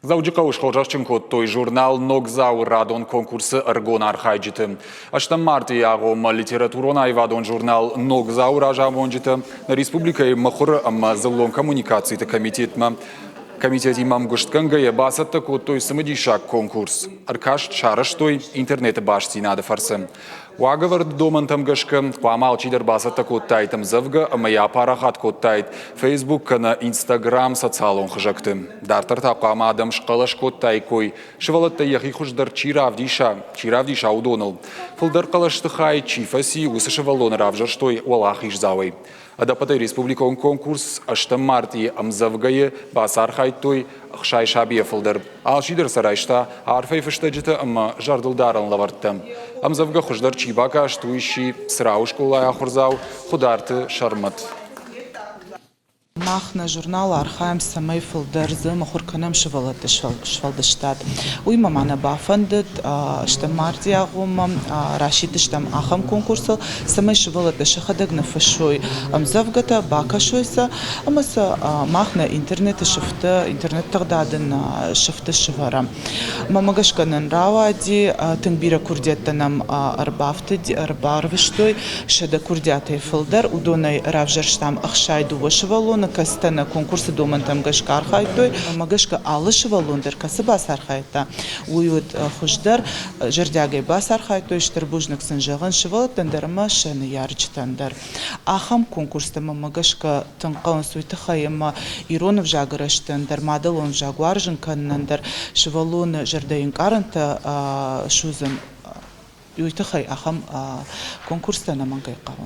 Дзӕуджыхъӕуы схорзӕхджын кодтой журнал «Ногдзау-ы» радон конкурсы ӕрыгон архайджыты. Ӕстӕм мартъийы агъоммӕ литературон-аивадон журнал «Ногдзау-ы» разамонджытӕ нӕ республикӕйы мыхуыры ӕмӕ дзыллон коммуникациты комитетмӕ комитетимӕ ӕмгуыстгӕнгӕйӕ бацӕттӕ кодтой цымыдисаг конкурс. Ӕркаст сарӕзтой интернеты бастдзинады фӕрцы. Уагӕвӕрды домӕнтӕм гӕсгӕ хъуамӕ алчидӕр бацӕттӕ кодтаид ӕмдзӕвгӕ ӕмӕ йӕ апарахат кодтаид Facebook кӕнӕ Instagram социалон хызӕгты. Дарддӕр та хъуамӕ адӕм схъӕлӕс кодтаиккой, сывӕллӕттӕй йӕхи хуыздӕр чи равдиса, чи равдиса, уыдоныл. Фылдӕр хъӕлӕсты хай чи фӕци, уыцы сывӕллоны равзӕрстой уӕлахиздзауӕй. Ӕдӕппӕтӕй республикон конкурс ӕстӕм мартъийы ӕмдзӕвгӕйы бацархайдтой 60 сабийӕ фылдӕр. Алчидӕр сӕ райста арфӕйы фыстӕджытӕ ӕмӕ зӕрдылдарӕн лӕвӕрттӕ. Ӕмдзӕвгӕ хуыздӕр чи бакаст, уый сси Црауы скъолайы ахуырдзау Хуыдарты Сӕрмӕт. Мах нӕ журналы архайӕм, цӕмӕй фылдӕр дзы мыхуыр кӕнӕм сывӕллӕтты сфӕлдыстад. Уый мӕ ма нӕ бафӕндыд, стӕм мартъийы агъоммӕ расидтыстӕм ахӕм конкурсыл, цӕмӕй сывӕллӕттӕ сӕхӕдӕг ныффыссой ӕмдзӕвгӕтӕ, бакӕсой сӕ ӕмӕ сӕ мах нӕ интернеты сыфты, интернет-тыгъдады нӕ сыфты сывӕрӕм. Мӕнмӕ гӕсгӕ нын рауади, тынг бирӕ курдиӕттӕ нӕм ӕрбафтыд, ӕрбарвыстой, 100 курдиатӕй фылдӕр. Уыдонӕй равзӕрстам 62 сывӕллоны, кӕцытӕ нӕ конкурсы домӕнтӕм гӕсгӕ архайдтой. Мӕнмӕ гӕсгӕ алы сывӕллон дӕр, кӕцы бацархайдта, уый уыд хуыздӕр. Зӕрдиагӕй бацархайдтой, стыр бузныг сын зӕгъын сывӕллӕттӕн дӕр ӕмӕ сӕ ныййарджытӕн дӕр. Ахӕм конкурстӕ мӕнмӕ гӕсгӕ тынг хъӕуынц уый тыххӕй, ӕмӕ ирон ӕвзагы рӕзтӕн дӕр, мадӕлон ӕвзаг уарзын кӕнынӕн дӕр сывӕллоны зӕрдӕйы ӕнкъарӕнтӕ судзын, уый тыххӕй ахӕм конкурстӕ ӕнӕмӕнгӕй хъӕуынц.